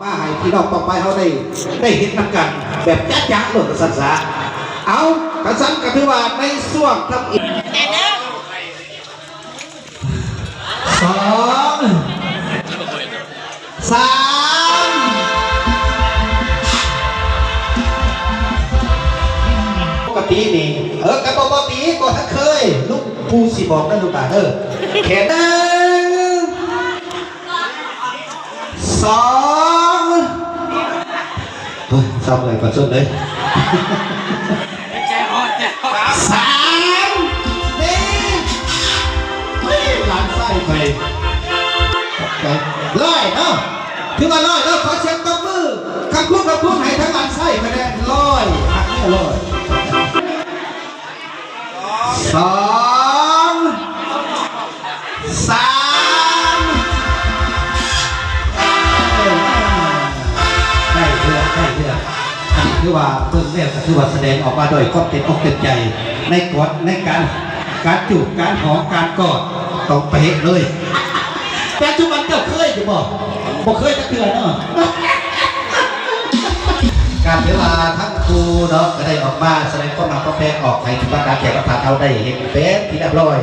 ມາໃຫ້ພີ່ນ້ອງປ້ອງປາຍເຮົາໄດ້ ໄດ້ເຫັນນຳກັນແບບຈະໆໂລດວ່າຊັ້ນຊະ. ເອົາ ຄັນຊັ້ນກໍຖືວ່າໃນຊ່ວງທຳອິດ ສອງ ສາມ ປົກກະຕິນີ້ ເອີ ກໍບໍ່ ບໍ່ຕິ ບໍ່ທັນເຄີຍ ລຸງປູຊິບອກນະລູກຫຼານເດີ ແຂນ ໜຶ່ງ ສອງ ໂອ້ຍ ເສົ້າເມື່ອຍປານຊົນເລີຍ ສາມ ນີ້ ເຮີ້ຍ ຫຼານຊາຍໄປ ໄປ ຮ້ອຍເນາະ ຖືວ່າຮ້ອຍເນາະ ຂໍສຽງຕົບມື ຂອບຄຸນ ຂອບຄຸນ ໃຫ້ທັງຫຼານຊາຍຄະແນນ ຮ້ອຍ ຮັກແທ້ ຮ້ອຍ ສອງ ສາມ ໄດ້ເລື່ອງ ໄດ້ເລື່ອງ ອັນນີ້ຄືວ່າເບິ່ງແລ້ວກໍຄືວ່າສະແດງອອກມາດ້ວຍຄວາມເຕັມອົກເຕັມໃຈ ໃນກອດ ໃນການ ການຈູບ ການຫອມ ການກອດ ຕ້ອງເປະເລີຍ. ປັດຈຸບັນເຈົ້າເຄີຍຢູ່ບໍ່? ບໍ່ເຄີຍຈັກເທື່ອເນາະ. ກໍຖືວ່າທັງຄູ່ເນາະ ກໍໄດ້ອອກມາສະແດງຄວາມຮັກຄວາມແພງອອກໃຫ້ບັນດາແຂກບັນດາເຮົາໄດ້ເຫັນເປັນທີ່ຮຽບຮ້ອຍ.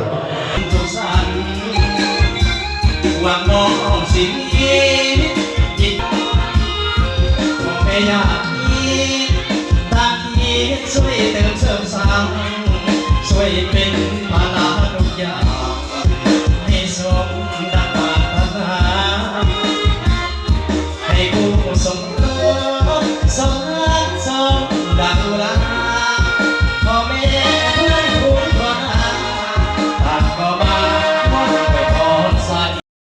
ສົງສານ ຫວັງນ້ອງຊິມີ